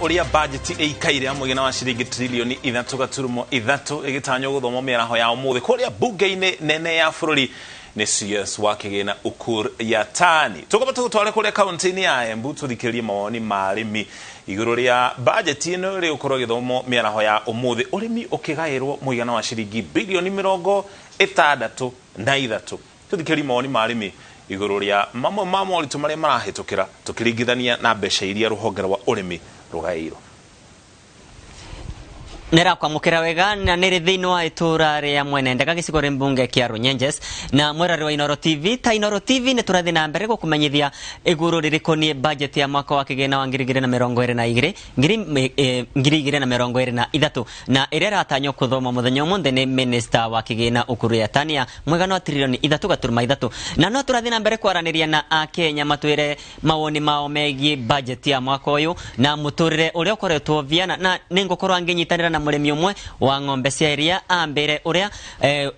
Uria budget ĩikaire ya mũigana wa ciringi trilioni 3.3 ĩgĩtanywo gũthomwo mĩaraho ya ũmũthĩ kũrĩa bunge-inĩ nene ya bũrũri nĩ CS wa kĩgĩna Ukur Yatani. Tũkwamba tũgũtware kũrĩa kaunti-inĩ ya Embu tũthikĩrĩrie mawoni ma arĩmi igũrũ rĩa bajeti ĩno ĩrĩa ĩgũkorwo ĩgĩthomwo mĩaraho ya ũmũthĩ, ũrĩmi ũkĩgaĩrwo mũigana wa ciringi bilioni 63. Tũthikĩrĩrie mawoni ma arĩmi igũrũ rĩa mamwe ma moritũ marĩa marahĩtũkĩra tũkĩringithania na mbeca iria rũhonge rwa ũrĩmi rũgaĩirwo. Nĩrakwamũkĩra wega na nĩrĩ thĩinĩ wa itũra rĩa Mwene Ndega gĩcigo rĩ mbunge kĩa Runyenjes na mwĩrori wa Inooro TV. Ta Inooro TV nĩ tũrathiĩ na mbere gũkũmenyithia igũrũ rĩrĩkoniĩ budget ya mwaka wa kĩgĩna wa 2022 2023 na ĩrĩa ĩratanywo kũthoma mũthenya ũmũthĩ nĩ minister wa kĩgĩna Ukur Yatani mũigana wa trilioni 3.3. Na no tũrathiĩ na mbere kwaranĩria na akenya matwĩre mawoni mao megiĩ budget ya mwaka ũyũ na mũtũrĩre ũrĩa ũkoretwo viana, na nĩngũkorwo ngĩnyitanĩra na mũrĩmi ũmwe wa ng'ombe cia iria ambĩre ũrĩa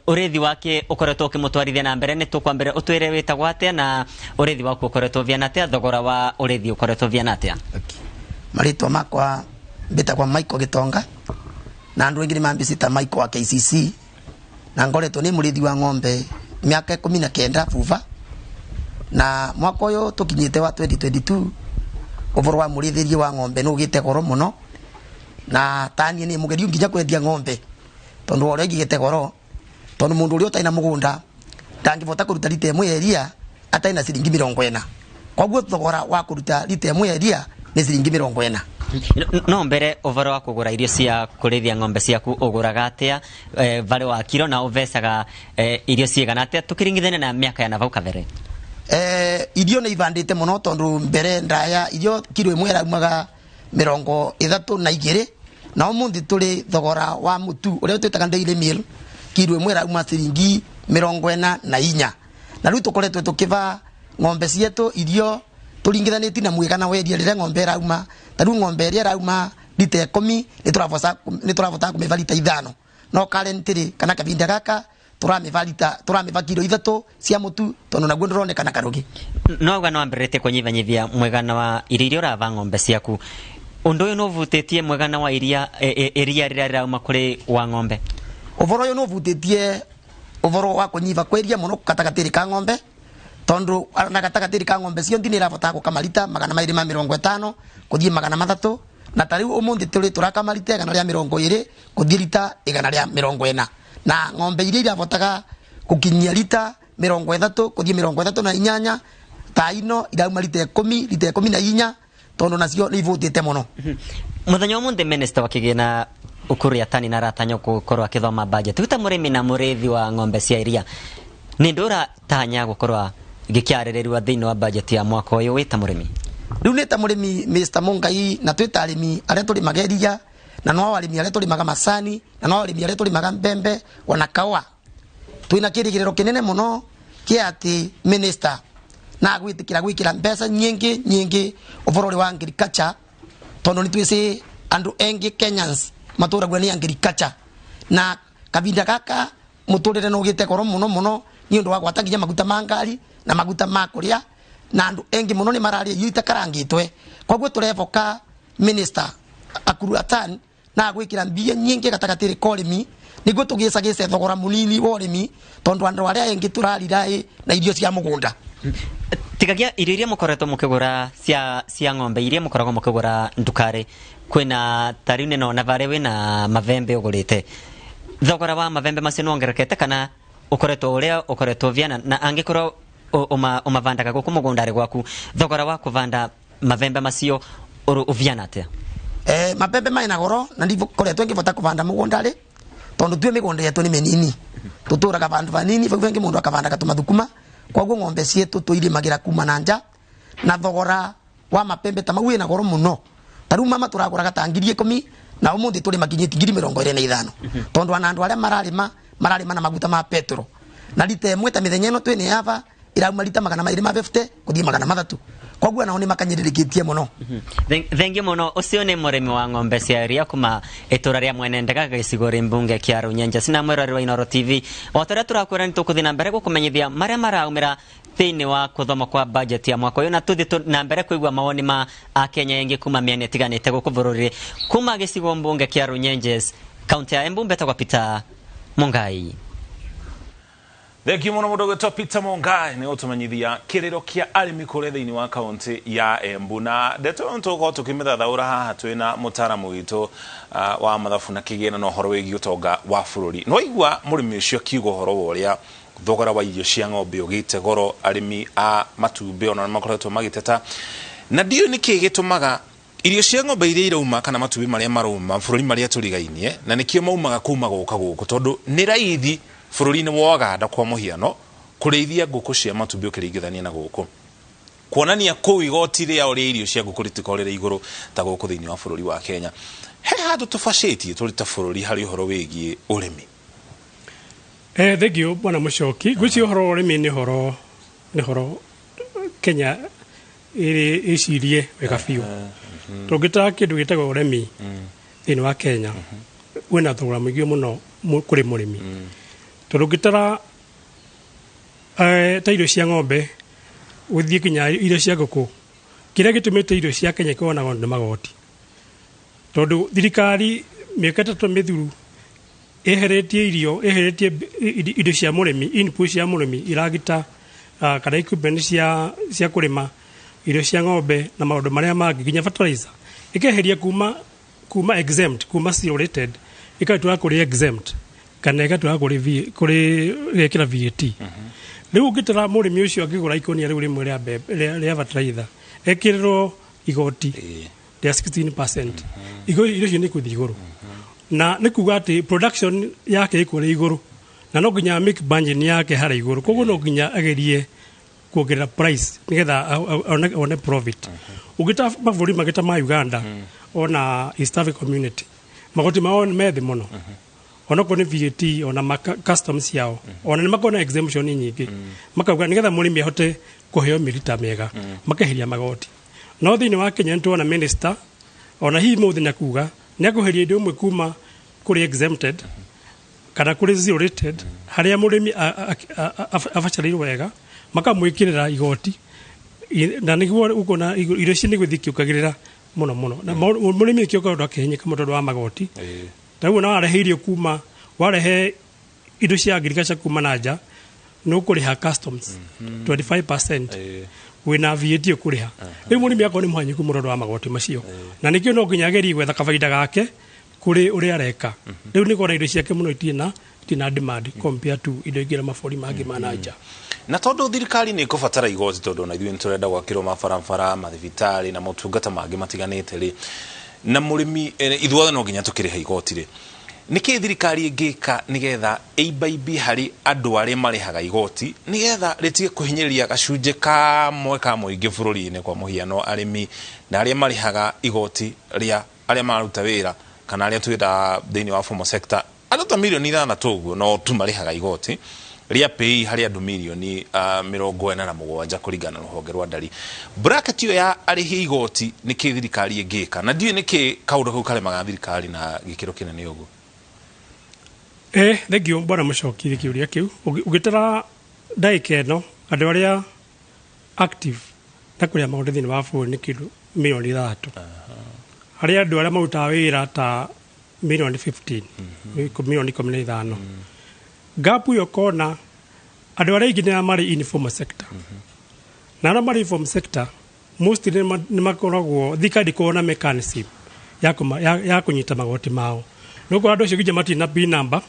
ũrĩthi wake ũkoretwo ũkĩmũtwarithia na mbere. Nĩ tũkwambĩra ũtwĩre wĩtagwo atĩa na ũrĩthi waku ũkoretwo viana atĩa, thogora wa ũrĩthi ũkoretwo viana atĩa? Marĩtwa makwa mbĩtagwa Michael Gitonga na andũ aingĩ nĩ mambĩcita Michael wa KCC, na ngoretwo nĩ mũrĩthi wa ng'ombe mĩaka 19 buba, na mwaka ũyũ tũkinyĩte wa 2022 ũboro wa mũrĩithĩrie wa ng'ombe nĩ ũgĩte goro mũno, na taniĩ nĩ mũgerio nginya kwendia ng'ombe tondũ ũrĩa ingĩgĩte goro, tondũ mũndũ ũrĩa ũtarĩ na mũgũnda ndangĩbota kũruta rita ĩmwe ya iria atarĩ na ciringi 40. Koguo thogora wa kũruta rita ĩmwe ya iria nĩ ciringi 40. No mbere ũboro wa kũgũra irio cia kũrĩithia ng'ombe ciaku ũgũraga atĩa, varĩ wa kiro na ũvecaga irio cigana atĩa tũkĩringithania na mĩaka ya nabau kabere? Irio nĩ ibandĩte mũno tondũ mbere ndaya irio kiro ĩmwe ĩraumaga 32, na ũmũthĩ tũrĩ thogora wa mũtu ũrĩa twĩtaga daily meal kiro ĩmwe ĩrauma ciringi 44. Na rĩu tũkoretwo tũkĩba ng'ombe cietũ irio tũringithanĩtie na mũigana wa iria rĩrĩa ng'ombe ĩrauma. Ta rĩu ng'ombe ĩrĩa ĩrauma rita 10 nĩ tũrabota kũmĩba rita 5, no currently kana kahinda gaka tũramĩba kiro 3 cia mũtu tondũ naguo ndũronekana karũgĩ. No uga no wambĩrĩrĩtie kũnyihanyihia mũigana wa irio iria ũrava ng'ombe ciaku, ũndũ ũyũ nĩ ũvutĩtie mũigana wa iria iria rĩrĩa rĩrauma kũrĩ wa ng'ombe? Ũboro ũyũ nĩ ũvutĩtie ũboro wa kũnyiva kwa iria mũno gatagatĩ ka ng'ombe, tondũ na gatagatĩ ka ng'ombe cio nĩ ĩrabota gũkama rita 250 kũthiĩ 300, na ta rĩu ũmũthĩ tũrĩ tũrakama rita 120 kũthiĩ rita 140, na ng'ombe iria irabotaga gũkinyia rita 30 kũthiĩ 38 ta ino irauma rita 10 rita 14, tondũ nacio nĩ ivũtĩte mũno. Mũthenya ũmũthĩ minister wa kĩgĩna Ukur Yatani na aratanywo gũkorwo akĩthoma budget. Wĩ ta mũrĩmi na mũrĩithi wa ng'ombe cia iria, nĩ ndũ ũratanya gũkorwo gĩkĩarĩrĩrwo thĩinĩ wa budget ya mwaka ũyũ wĩ ta mũrĩmi? Rĩu nĩ ta mũrĩmi Mr Mungai, na twĩ ta arĩmi arĩa tũrĩmaga iria, na no arĩmi arĩa tũrĩmaga macani, na no arĩmi arĩa tũrĩmaga mbembe ona kaũa, twĩna kĩrĩgĩrĩro kĩnene mũno kĩa atĩ minister na gwĩtĩkĩra gwĩkĩra mbeca nyingĩ nyingĩ ũboro ũrĩ wa agriculture, tondũ nĩ twĩcĩ andũ engĩ Kenyans matũragwo nĩ agriculture, na kahinda gaka mũtũrĩre nĩ ũgĩte goro mũno mũno nĩ ũndũ wa gwata nginya maguta ma ngari na maguta ma kũrĩa, na andũ engĩ mũno nĩ mararĩa irio itakarangĩtwe. Koguo tũreboka minister Ukur Yatani na gwĩkĩra mbia nyingĩ gatagatĩ ka ũrĩmi nĩguo tũgĩcagĩce thogora mũnini wa ũrĩmi, tondũ andũ arĩa engĩ tũrarira na irio cia mũgũnda. Tigagia irio iria mũkoretwo mũkĩgũra cia ng'ombe iria mũkoragwo mũkĩgũra ndukarĩ, kwĩna ta rĩu nĩnona varĩa wĩna mavembe ũgũrĩte, thogora wa mavembe macio nĩwongererekete kana ũkoretwo ũrĩa ũkoretwo viana? Na angĩkorwo ũmavandaga gũkũ mũgũnda-rĩ gwaku, thogora wa kũvanda mavembe macio ũviana atĩa? Mabembe mena goro na ndikoretwo ngĩbota kũvanda mũgũnda-rĩ, tondũ tuĩ mĩgũnda yetu nĩ mĩnini, tũtũraga vandũ vanini, vau vengĩ mũndũ akavandaga tũmathukuma. Koguo ng'ombe cietũ tũirĩmagĩra kuma na nja, na thogora wa mapembe ta mau wĩna goro mũno. Ta rĩu mama tũragũraga ta 10,000 na ũmũthĩ tũrĩ makinyĩtie 25,000, tondũ ona andũ arĩa mararĩma mararĩma na maguta ma petro, na rita ĩmwe ta mĩthenya ĩno twĩna yaba ĩrauma rita 250 kũthiĩ 300. Koguo nao nĩ makanyĩrĩrĩkĩtie mũno. Thengiũ mũno. Ũcio nĩ mũrĩmi wa ng'ombe cia iria kuma itũra rĩa Mwene Ndega, gĩcigo rĩ mbunge kĩa Runyenjes, na mwĩroreri wa Inooro TV, o ta ũrĩa tũrakwĩra, nĩ tũkũthiĩ na mbere gũkũmenyithia marĩa maraumĩra thĩinĩ wa gũthoma kwa budget ya mwaka ũyũ, na tũthiĩ na mbere kũigua mawoni ma akenya aingĩ kuma mĩena ĩtiganĩte gũkũ bũrũri. Kuma gĩcigo mbunge kĩa Runyenjes, kaunti ya Embu, mbetagwo Peter Mungai. Thengiũ mũno mũndũ ũgwĩtwo Peter Mongai nĩ gũtũmenyithia kĩrĩro kĩa arĩmi kũrĩa thĩinĩ wa kaunti ya Embu. Na ndeto ĩyo nĩtũgũkorwo tũkĩmĩthathaũra haha twĩna mũtaaramu witũ wa mathabu na kĩgĩna na ũhoro wĩgiĩ ũtonga wa bũrũri. Nĩwaigua mũrĩmi ũcio akiuga ũhoro wa ũrĩa thogora wa irio cia ng'ombe ũgĩte goro, arĩmi a matumbĩ ona nĩ makoretwo magĩteta, na ndiũĩ nĩkĩ gĩtũmaga irio cia ng'ombe iria irauma kana matumbĩ marĩa marauma bũrũri marĩa tũrigainie, na nĩkĩo maumaga kuma gũka gũkũ, tondũ nĩ raithi bũrũri-inĩ wa Uganda kwa mũhiano kũrĩithia ngũkũ cia matumbĩ ũkĩringithania na gũkũ, kuonania kũu igoti rĩao rĩa irio cia ngũkũ rĩtikorwo rĩrĩ igũrũ ta gũkũ thĩinĩ wa bũrũri wa Kenya. He handũ tũbacĩtie tũrĩ ta bũrũri harĩ ũhoro wĩgiĩ ũrĩmi? Thengiũ bwana Mũcoki. Ngwĩciria ũhoro wa ũrĩmi nĩ ũhoro Kenya ĩrĩ ĩcirie wega biũ. Tũngĩtara kĩndũ gĩtagwo ũrĩmi thĩinĩ wa Kenya, wĩna thogora mũingĩ mũno kũrĩ mũrĩmi, tondũ ũngĩtara ta irio cia ng'ombe gũthiĩ nginya irio cia ngũkũ, kĩrĩa gĩtũmĩte irio cia Kenya ikorwo na goro nĩ magoti, tondũ thirikari mĩaka 3 mĩthiru ĩheretie irio, ĩheretie indo cia mũrĩmi, input cia mũrĩmi, iragita kana equipment cia kũrĩma, irio cia ng'ombe na maũndũ marĩa mangĩ, nginya fertilizer ĩkeheria kuma exempt, kuma zero rated, ĩgatwara kũrĩ exempt kana ĩgatwara kũrĩ ĩgekĩra VAT. Rĩu ũngĩtara mũrĩmi ũcio angĩgũra ikũnia rĩu rĩmwe rĩa mbembe rĩa fertilizer, ekĩrĩrwo igoti rĩa 16%, irio icio nĩ ikũthiĩ igũrũ, na nĩ kuga atĩ production yake ĩkũrĩ igũrũ, na no nginya make margin yake harĩa igũrũ. Koguo no nginya agerie kuongerera price nigetha one profit. Ũngĩta mabũrũri mangĩ ta ma Uganda ona East Africa Community, magoti mao nĩ methĩ mũno, onokorwo nĩ VAT ona ma customs ciao, ona nĩ makoragwo na exemption nyingĩ, makauga nigetha mũrĩmi ahote kũheo mĩrita mĩega, makeheria magoti. No thĩinĩ wa Kenya nĩ tuona minister ona hihi mũthĩ nĩ kuga nĩ akũheria indo imwe kuma kũrĩ exempted kana kũrĩ zero rated, harĩa mũrĩmi abacarĩirwo wega, makamwĩkĩrĩra igoti. Na nĩguo ũkuona irio ici nĩ gũthiĩ ikĩongagĩrĩra mũno mũno, na mũrĩmi nĩkĩo ũkoragwo akĩhinyĩka mũno tondũ wa magoti. Ta rĩu ona warehe irio kuma, warehe indo cia agriculture kuma na nja, nĩ ũkũrĩha customs 25%, wĩna VAT ũkũrĩha. Rĩu mũrĩmi akorwo nĩ mũhanyũku mũno tondũ wa magoti macio, na nĩkĩo no nginya agerie gwetha kabaida gake kũrĩ ũrĩa areka. Rĩu nĩ kuona indo ciake mũno itirĩ na demand compared to indo ingĩ na mabũrũri mangĩ ma na nja. Na tondũ thirikari nĩ ĩkũbatara igoti, tondũ ona ithuĩ nĩ tũrenda gwakĩrwo mabarabara, mathibitarĩ na motungata mangĩ matiganĩte rĩ, na mũrĩmi ithuothe no nginya tũkĩrĩha igoti rĩ, nĩkĩ thirikari ĩngĩka nĩgetha ĩimbaimbi harĩ andũ arĩa marĩhaga igoti, nĩgetha rĩtige kũhinyĩrĩria gacunjĩ kamwe ka mũingĩ bũrũri-inĩ, kwa mũhiano arĩmi na arĩa marĩhaga igoti rĩa arĩa mararuta wĩra kana arĩa twĩtaga thĩinĩ wa formal sector, andũ ta mirioni 6 ũguo no tu marĩhaga igoti rĩa PAYE harĩ andũ mirioni 47 kũringana na rũhonge rwa ndari. Bracket ĩyo ya arĩhi igoti, nĩkĩ thirikari ĩngĩka? Na ndiũĩ nĩkĩ kaũndũ kau karemaga thirikari na gĩkĩro kĩnene ũguo. Thengiũ bwana Mũcoki nĩ kĩũria kĩu. Ũngĩtara ndagĩka ĩno andũ arĩa active na kũrĩa maũndũ thĩinĩ wa bũrũri nĩ kĩndũ mirioni 6, harĩ andũ arĩa marutaga wĩra ta mirioni 15, mirioni 15. Gap ĩyo ũkona andũ arĩa aingĩ nĩ marĩ informal sector, na arĩa marĩ informal sector mostly nĩ makoragwo thirikari ndĩkoragwo na mechanism ya kũnyita magoti mao. Nĩ ũkora andũ acio nginya matirĩ na PIN number.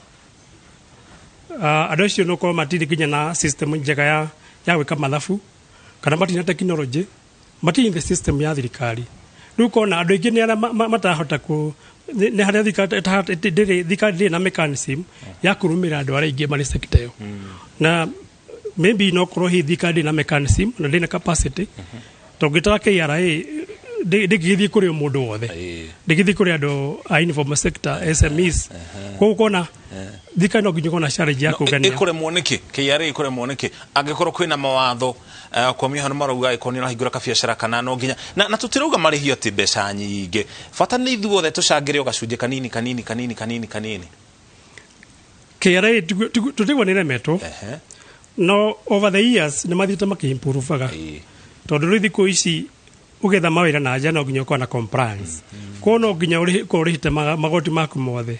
Andũ acio nĩ ũkorwo matirĩ nginya na system njega ya gwĩka mathabu, kana matirĩ na technology, matirĩ in the system ya thirikari. Rĩu ũkona andũ aingĩ nĩ arĩa matarahota kũ nĩ harĩa thirikari thirikari ndĩrĩ na mechanism ya kũrũmĩrĩra andũ arĩa aingĩ marĩ sector ĩyo. Na maybe no korwo hihi thirikari ndĩrĩ na mechanism na ndĩrĩ na capacity, tondũ ũngĩtara KRA Ndĩngĩgĩthiĩ kũrĩ o mũndũ wothe, ndĩgĩthiĩ kũrĩ andũ a informal sector, SMEs. Koguo kona thirikari no nginya ĩkorwo na challenge ya kũngania. Ĩkũremwo nĩkĩ? KRA ĩkũremwo nĩkĩ angĩkorwo kwĩna mawatho kwa mĩhano marauga angĩkorwo nĩ ũrahingũra kabiacara kana no nginya na tũtirauga marĩhio atĩ mbeca nyingĩ, bata nĩ ithuothe tũcangĩre o gacunjĩ kanini kanini kanini kanini kanini. KRA tũtigwo nĩ ĩremetwo, no over the years nĩ mathiĩte makĩimprovaga, tondũ rĩu thikũ ici ũgetha mawĩra na nja no nginya ũkorwo na compliance, koguo no nginya ũkorwo ũrĩhĩte magoti maku mothe.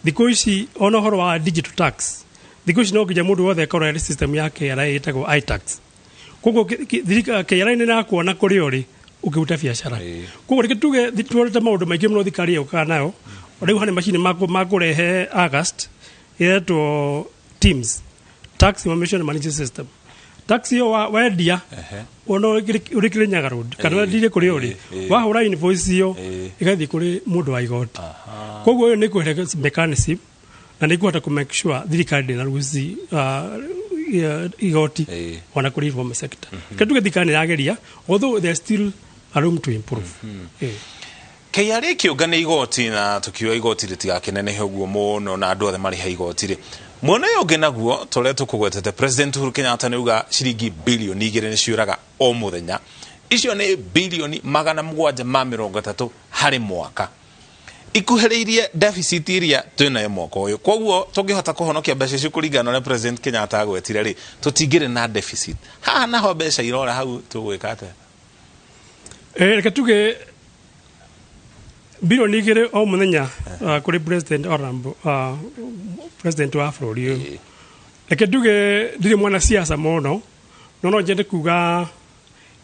Thikũ ici ona ũhoro wa digital tax, thikũ ici no nginya mũndũ wothe akorwo arĩ system ya KRA ĩtagwo iTax. Koguo KRA nĩ ĩrakuona kũrĩa ũrĩ ũkĩruta biacara. Koguo reke tuge tuonete maũndũ maingĩ mũno thirikari yũkaga nayo. Rĩu harĩ macini makũrehe August ĩretwo TIMS, Tax Information Management System. Tax ĩyo wendia ona ũrĩ Kirinyaga Road kana wendirie kũrĩa ũrĩ, wahũra invoice ĩyo ĩgathiĩ kũrĩ mũndũ wa igoti. Koguo ĩyo nĩ ĩkũhe mechanism na nĩ ĩkũhota kũ make sure thirikari ndĩna ruci igoti ona kũrĩ informal sector. Reke tuge thirikari nĩ ĩrageria, although there's still a room to improve. KRA kĩũngania igoti, na tũkiuga igoti rĩtigakenenehe ũguo mũno na andũ othe marĩhe igoti rĩ, mwena ũyũ ũngĩ naguo tũrĩa tũkũgwetete, President Uhuru Kenyatta nĩ uga ciringi 2 bilioni nĩ ciũraga o mũthenya. Icio nĩ 730 bilioni harĩ mwaka, ikuhĩrĩirie deficit iria twĩnayo mwaka ũyũ. Koguo tũngĩhota kũhonokia mbeca icio kũringana na ũrĩa President Kenyatta agwetire rĩ, tũtingĩrĩ na deficit. Haha naho mbeca irora hau, tũgwĩka atĩa? Reke tuge 2 bilioni o mũthenya kũrĩ President Honorable, President wa bũrũri ũyũ. Reke nduge ndirĩ mwana siasa mũno, no nyende kuga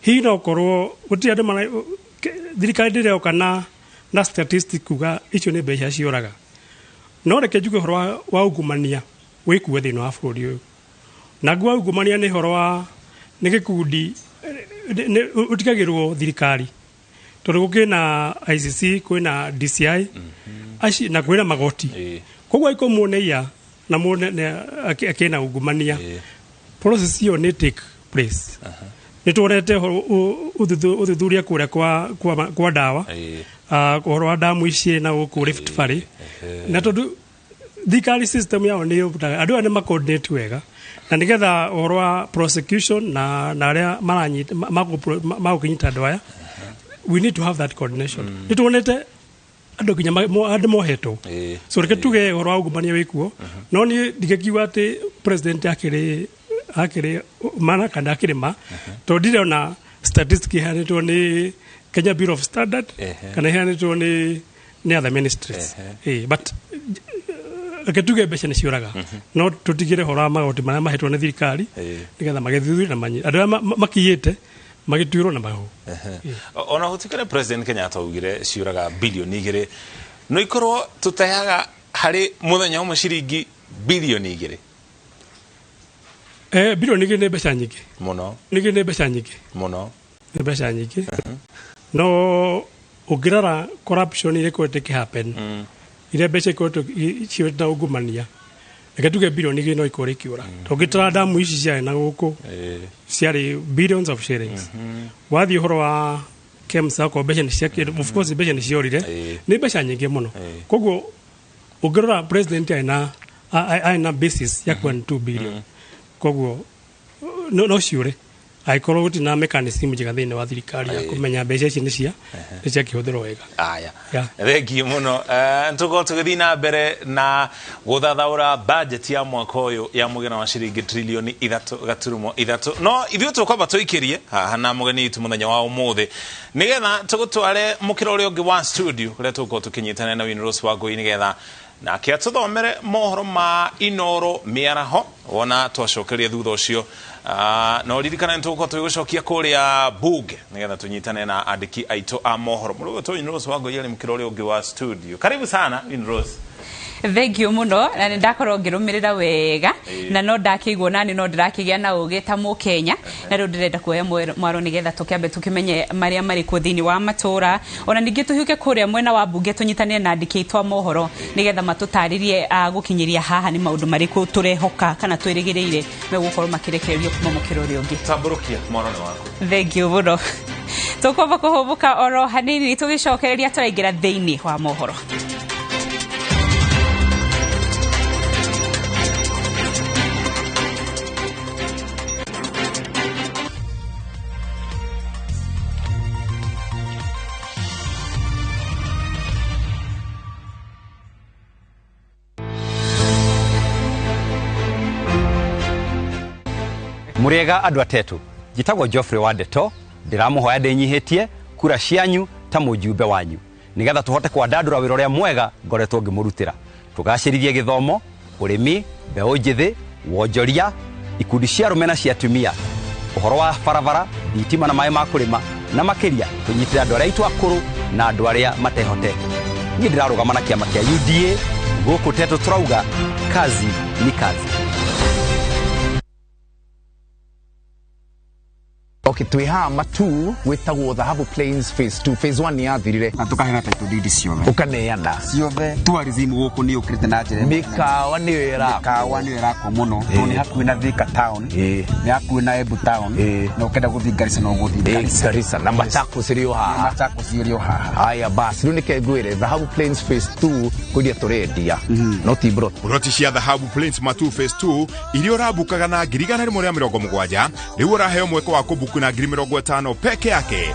hihi no korwo gũtirĩ andũ thirikari ndĩroka na statistic kuga icio nĩ mbeca cioraga. No reke njuge ũhoro wa ungumania wĩkuo thĩinĩ wa bũrũri ũyũ. Naguo ungumania nĩ ũhoro wa nĩ gĩkundi ũtigagĩrwo thirikari, tondũ gũkĩna ICC, kwĩna DCI aci, na kwĩna magoti. Koguo angĩkorwo mũneiya na mũne akĩna ungumania, process ĩyo nĩ take place. Nĩ tuonete ũthuthuria kũrĩa kwa ndawa, ũhoro wa ndamu ici na gũkũ Rift Valley, na tondũ thirikari system yao nĩ yũtaga andũ aya nĩ macoordinate wega na nĩgetha ũhoro wa prosecution na arĩa maranyita magũkĩnyita andũ aya, we need to have that coordination. Nĩ tuonete andũ nginya andũ mohetwo. So reke tuge ũhoro wa ungumania wĩkuo, no niĩ ndingĩkiuga atĩ president akĩrĩ mana kana akĩrĩ ma, tondũ ndirona statistic iheanĩtwo nĩ Kenya Bureau of Standard kana iheanĩtwo nĩ other ministries. But reke tuge mbeca nĩ ciũraga, no tũtigĩre ũhoro wa magoti marĩa mahetwo nĩ thirikari nĩgetha magĩthuthurie na andũ arĩa makiyĩte magĩtuĩrwo na mahũ. Ona gũtuĩka President Kenyatta augire ciũraga 2 bilioni, no ikorwo tũteaga harĩ mũthenya ũmwe ciringi 2 bilioni. 2 bilioni nĩ mbeca nyingĩ. Mũno. Ningĩ nĩ mbeca nyingĩ. Mũno. Nĩ mbeca nyingĩ, no ũngĩrora corruption iria ikoretwo ĩkĩhappen, iria mbeca ikoretwo ciũrĩte na ungumania, reke tuge 2 bilioni no ikorwo ikĩũra. Tũngĩtara ndamu ici ciarĩ na gũkũ, ciarĩ billions of shillings. Wathiĩ ũhoro wa KEMSA, okorwo mbeca nĩ cia, of course mbeca nĩ ciorire. Nĩ mbeca nyingĩ mũno. Koguo ũngĩrora president arĩ na basis ya kuga nĩ 2 billion, koguo no ciũre angĩkorwo gũtirĩ na mechanism njega thĩinĩ wa thirikari ya kũmenya mbeca ici nĩ ciakĩhũthĩrwo wega. Aya. Yeah. Thengiũ mũno. Tũkorwo tũgĩthiĩ na mbere na gũthathaũra budget ya mwaka ũyũ ya mũigana wa ciringi 3.3 trillioni, no ithuĩ tũkwamba tũikĩrie haha na mũgeni witũ mũthenya wa ũmũthĩ nĩgetha tũgũtware mũkĩra ũrĩa ũngĩ wa studio kũrĩa tũgũkorwo tũkĩnyitana na Winrose Wangũi nĩgetha nake atũthomere mohoro ma Inoro mĩaraho wona twacokeria thutha ũcio. No ririkana nĩ tũgũkorwo tũgĩgũcokia kũrĩa bunge nĩgetha tũnyitane na andĩki aitũ a mohoro. Mũrũgũ tũ Winrose Wangũi arĩ mũkĩra ũrĩa ũngĩ wa studio. Karibu sana, Winrose. Thengiũ mũno, na nĩ ndakorwo ngĩrũmĩrĩra wega na no ndakĩigua nani no ndĩrakĩgĩa na ũgĩ ta mũkenya, na rĩu ndĩrenda kuoya mwaro nĩgetha tũkĩambe tũkĩmenye marĩa marĩ kuo thĩinĩ wa matũra, ona ningĩ tũhiũke kũrĩa mwena wa mbunge tũnyitane na andĩki aitũ a mohoro nĩgetha matũtarĩrie gũkinyĩria haha nĩ maũndũ marĩkũ tũrehoka kana twĩrĩgĩrĩire megũkorwo makĩrekererio kuma mũkĩra ũrĩa ũngĩ. Tambũrũkia mwaro nĩ waku. Thengiũ mũno. Tũkwamba kũhũmũka oro hanini, tũgĩcokereria tũraingĩra thĩinĩ wa mohoro. Mũrĩega andũ atetũ, njĩtagwo Geoffrey wa Ndeto, ndĩramũhoya ndĩnyihĩtie kura cianyu ta mũjumbe wanyu nĩgetha tũhote kwandandũra wĩra ũrĩa mwega ngoretwo ngĩmũrutĩra, tũgacĩrithie gĩthomo, ũrĩmi, mbeũ njĩthĩ, wonjoria, ikundi cia arũme na cia atumia, ũhoro wa barabara, thitima na maĩ ma kũrĩma, na makĩria tũnyitĩre andũ arĩa aitũ akũrũ na andũ arĩa matehotete. Niĩ ndĩrarũgama na kĩama kĩa UDA. Gũkũ Tetũ tũrauga kazi ni kazi. Okay, twĩ haha Matu, gwĩtagwo Dhahabu Plains Phase 2. Phase 1 nĩ yathirire. Na tukaheana title deed ciothe. Ũkaneana ciothe. Tourism gũkũ nĩ yũkĩrĩte na njĩra ĩmwe. Mĩkawa nĩyo ĩrakwo. Mĩkawa nĩyo ĩrakwo mũno tondũ nĩ hakuhĩ na Thika town, nĩ hakuhĩ na Embu town, na ũkenda gũthiĩ Garissa no ũgũthiĩ Garissa. Garissa na Machakos ĩrĩ o haha. Machakos ĩrĩ o haha. Haya basi, rĩu nĩke ngwĩre, Dhahabu Plains Phase 2 kwendia tũrendia, no ti brot. Broti cia Dhahabu Plains Matu Phase 2 iria ũrambukaga na 170,000, rĩu ũraheo mweke wa kũbuku na 50,000 peke yake.